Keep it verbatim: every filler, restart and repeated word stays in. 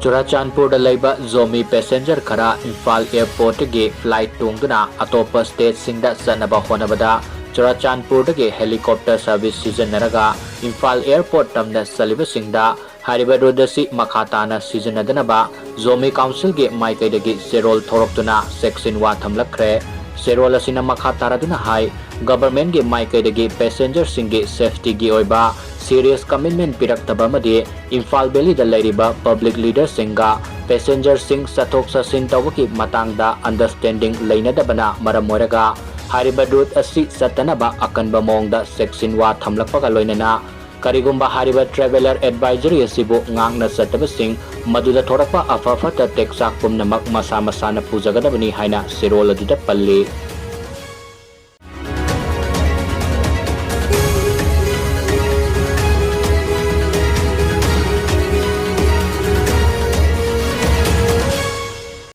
ꯆꯨꯔꯥꯆꯥꯟꯄꯨꯔꯗ ꯂꯩꯕ ꯖꯣꯃꯤ passenger ꯈꯔ ꯏꯝꯐꯥꯜ airportꯇꯒꯤ flight ꯇꯣꯡꯗꯨꯅ ꯑꯇꯣꯞꯄ stateꯁꯤꯡꯗ ꯆꯠꯅꯕ ꯍꯣꯠꯅꯕꯗ ꯆꯨꯔꯥꯆꯥꯟꯄꯨꯔꯗꯒꯤ helicopter service ꯁꯤꯖꯤꯟꯅꯔꯒ ꯏꯝꯐꯥꯜ airport ꯇꯝꯅ ꯆꯠꯂꯤꯕꯁꯤꯡꯗ ꯍꯥꯏꯔꯤꯕ route ꯑꯁꯤ ꯃꯈꯥ ꯇꯥꯅ ꯁꯤꯖꯤꯟꯅꯗꯅꯕ ꯖꯣꯃꯤ councilꯒꯤ ꯃꯥꯏꯀꯩꯗꯒꯤ ꯆꯦꯔꯣꯜ ꯊꯣꯔꯛꯇꯨꯅ ꯆꯦꯛꯁꯤꯟ ꯋꯥ ꯊꯝꯂꯛꯈ꯭ꯔꯦ꯫ ꯆꯦꯔꯣꯜ ꯑꯁꯤꯅ ꯃꯈꯥ ꯇꯥꯔꯗꯨꯅ ꯍꯥꯏ, governmentꯀꯤ ꯃꯥꯏꯀꯩꯗꯒꯤ passengerꯁꯤꯡꯒꯤ safetyꯒꯤ ꯑꯣꯏꯕ serious commitment ꯄꯤꯔꯛꯇꯕ ꯑꯃꯗꯤ ꯏꯝꯐꯥꯜ valleyꯗ ꯂꯩꯔꯤꯕ public leaderꯁꯤꯡꯒ passengerꯁꯤꯡ ꯆꯠꯊꯣꯛ ꯆꯠꯁꯤꯟ ꯇꯧꯕꯒꯤ ꯃꯇꯥꯡꯗ understanding ꯂꯩꯅꯗꯕꯅ ꯃꯔꯝ ꯑꯣꯏꯔꯒ ꯍꯥꯏꯔꯤꯕ route ꯑꯁꯤ ꯆꯠꯇꯅꯕ ꯑꯀꯟꯕ ꯃꯑꯣꯡꯗ ꯆꯦꯛꯁꯤꯟ ꯋꯥ ꯊꯝꯂꯛꯄꯒ ꯂꯣꯏꯅꯅ ꯀꯔꯤꯒꯨꯝꯕ ꯍꯥꯏꯔꯤꯕ traveller advisory ꯑꯁꯤꯕꯨ ꯉꯥꯛꯅ ꯆꯠꯇꯕꯁꯤꯡ ꯃꯗꯨꯗ ꯊꯣꯔꯛꯄ ꯑꯐ ꯐꯠꯇ ꯇꯦꯛꯆꯥꯛ ꯄꯨꯝꯅꯃꯛ ꯃꯁꯥ ꯃꯁꯥꯅ ꯄꯨꯖꯒꯗꯕꯅꯤ ꯍꯥꯏꯅ ꯆꯦꯔꯣꯜ ꯑꯗꯨꯗ ꯄꯜꯂꯤ꯫